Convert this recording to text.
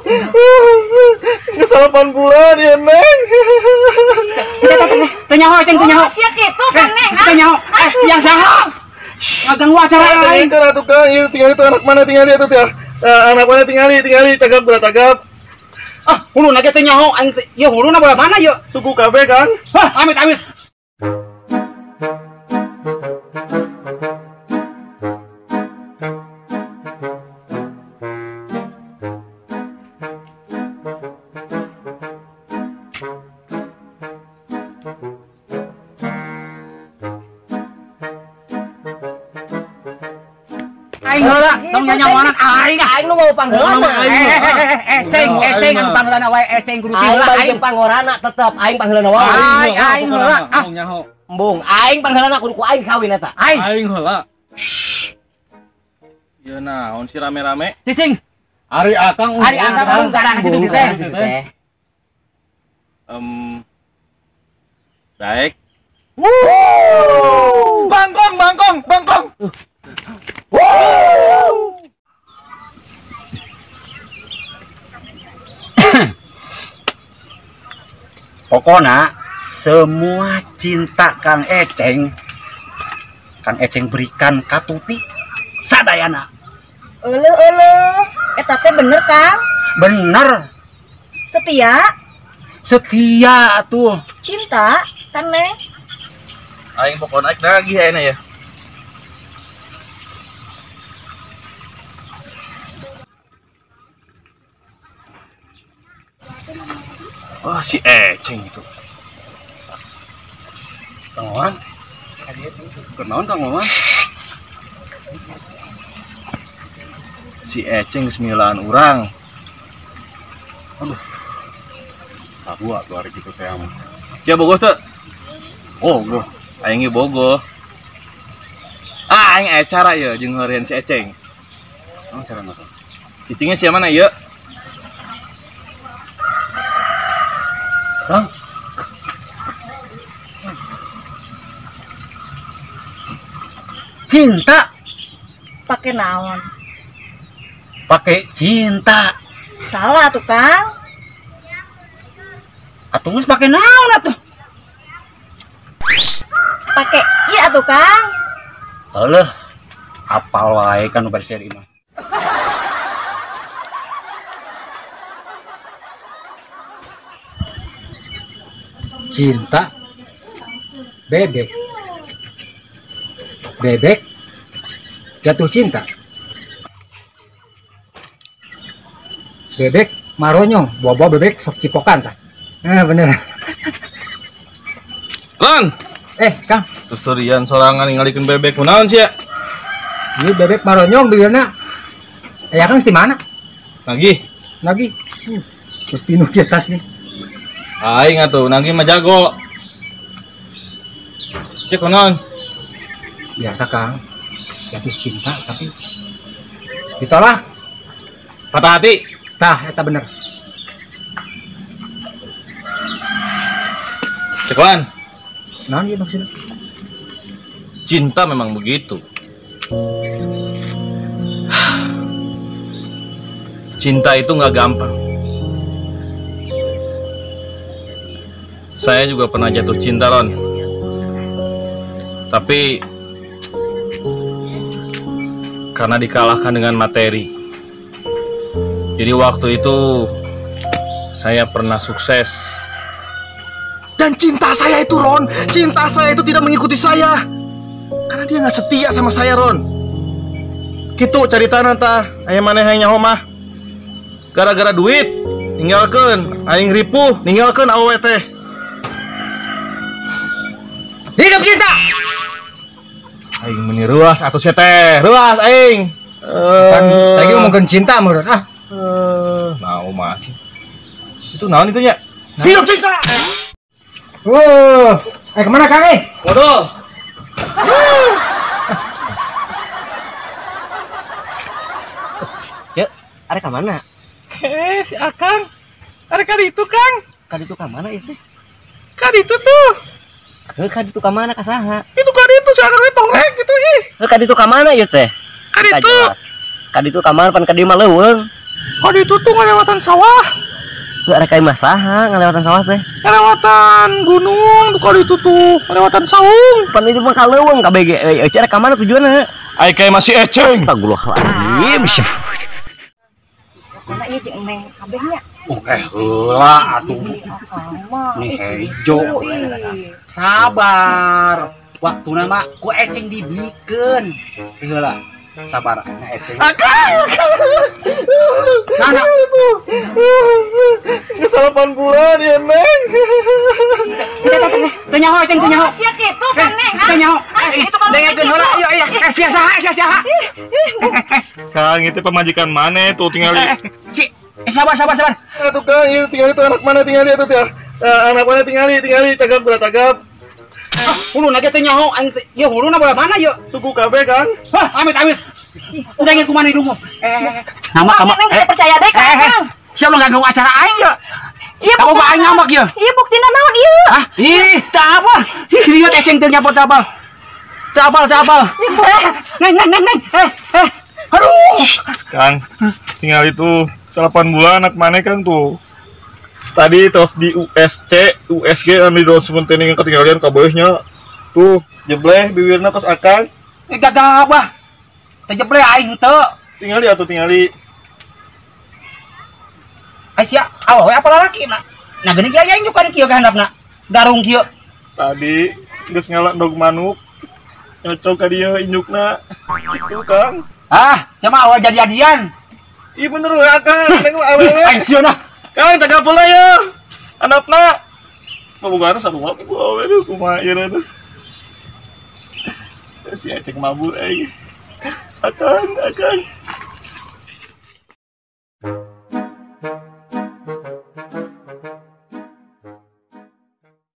Geus 8 bulan ya, Neng. Teu nyaho Eceng, teu nyaho. Sia kitu kan, Neng. Teu nyaho. Siang saha? Ngaganggu acara aing. Kan atuh Kang, ieu tingali tuh anak mana tingali atuh teh. Anak mana tingali, tingali tagap geura tagap. Ah, huluna ge teu nyaho aing ieu huluna bola mana ieu? Suku kabeh, Kang. Hah, amit amit. Aing heula, tong nyanyawanan aing. Aing nu mau pangheulana. Eceng, eceng anu pangheulana wae, eceng kudu heula. Aing pangorana tetep aing pangheulana wae. Aing aing heula. Ah, nyaho. Embung, aing pangheulana kudu ku aing kawin eta. Aing. Aing heula. Ieu naon si rame-rame? Cicing. Ari akang ari akang garang situ teh. Baik. Bangkong, bangkong, bangkong. Pokoknya semua cinta Kang Eceng, Kang Eceng berikan ka Tuti sadayana. Euleuh euleuh, eta teh bener Kang? Bener. Setia? Setia atuh. Cinta kan Neng? Aing pokokna aing nagih ayeuna ya. Wah, si Eceng itu. Kang Wawan. Kenaon Kang Wawan? Si Eceng geus milaan urang. Aduh. Sabua tuh hari kitu teh mah. Sia bogoh teu? Oh, bogoh. Aing ge bogoh. Ah, aing aya cara ieu jeung heureun si Eceng. Oh, cara naon? Cicingnya sia mana ieu? Kang. Cinta. Pakai naon? Pakai cinta. Salah tuh Kang. Atuh geus pake naon atuh? Pakai iya atuh Kang. Alah, apal wae kan nu bari seri mah. Cinta bebek, bebek jatuh cinta, bebek maronyong, bawa-bawa bebek sok cipokan tah. Bener. Lan, Kang, susurian sorangan ningalikeun bebek kunaon sia? Ieu bebek maronyong bibirna. Aya Kang di mana? Nagih. Nagih. Terus pinuh di atas nih. Aing atuh nagih mah jago. Sia kunaon? Biasa Kang, jatuh cinta tapi ditolak. Patah hati. Tah, eta bener. Ceklan. Naon ieu maksudna? Cinta memang begitu. Cinta itu nggak gampang. Saya juga pernah jatuh cinta, Ron. Tapi karena dikalahkan dengan materi. Jadi waktu itu saya pernah sukses. Dan cinta saya itu, Ron, cinta saya itu tidak mengikuti saya. Karena dia nggak setia sama saya, Ron. Gitu carita tah, aya maneh hayang nyaho mah. Gara-gara duit, ninggalkeun, aing ripuh, ninggalkeun awewe teh. Hidup cinta. Aing meni reuas atuh sia teh, reuas aing. Kan lagi ngomongkeun cinta menurut ah. Mau masih. Itu naon itu nya? Hidup cinta. Wuh, kemana Kang? Modal. Cek, arek ka mana? Si Akang. Arek ka ditu, Kang. Ka ditu ka mana itu? Ka ditu tuh. Heuh, ka ditu ka mana ka saha? Itu ka ditu si Akang teh tongrek gitu ih. Heuh, ka ditu ka mana ieu teh? Ka ditu. Ka ditu ka mana pan ka dieu mah leuweung. Kok ditutup ngalewatan sawah? Heuh arek ka imah saha ngalewatan sawah teh? Ngalewatan gunung duka ditutup, ngalewatan saung. Pan itu mah ka leuweung KBG euy. Ece arek ka mana tujuanna? Ai kayak masih eceng. Astagfirullahaladzim. Karena ieu jeung Neng kabeh nya. Oke, heula atuh. Nih hejo. Sabar. Waktuna mah ku eceng dibikeun. Heula. Sabar, nah eceng. Akang. Nah, Geus 8 bulan ya, Neng. Teu nyaho eceng teu nyaho. Sia kitu kan Neng. Teu nyaho. Itu kan Dengekeun heula ieu ieu. Sia saha sia saha. Kang, itu pamajikan mana tuh tingali. Si, sabar sabar sabar. Atuh Kang, ieu tingali tuh anak mana tingali atuh teh. Anak mana tingali tingali cagap udah cagap. Huluna ge teu nyaho aing ieu huluna bola mana ieu? Suku kabeh, Kang. Hah, amit amit. Udah ge kumaha hidungmu. Nama kamu Neng teu percaya deui ka Kang. Siapa lu ganggu acara aing ya? Iya, kamu aing ngambek ya? Iya, buktina naon ieu? Hah? Ih, tak apa. Ih, lihat eceng teu nyapot apal. Teu apal, teu apal. Neng, neng, neng, neng. Aduh. Kang, tinggal itu 8 bulan anak mana Kang tuh. Tadi terus di USC, USG anu di sementening ketinggalan kaboynya. Tuh, jebleh bibirna kos akang. Gagah apa? Teu jebleh aing teu. Tingali atuh tingali. Ai sia, awewe apa lalaki na? Nah geuning kieu aing juga kieu ka handapna. Garung kieu. Tadi geus ngala ndog manuk. Nyocok ka dieu injukna. Itu Kang. Ah, sama awal jadi-jadian. Ih bener we Akang, neng awewe. Aing sieun ah. Kang cagap heula ya. Handapna. Pabogaan sarua awewe duh kumaha ieu teh. Si Eceng mabur aing. Akang, akang.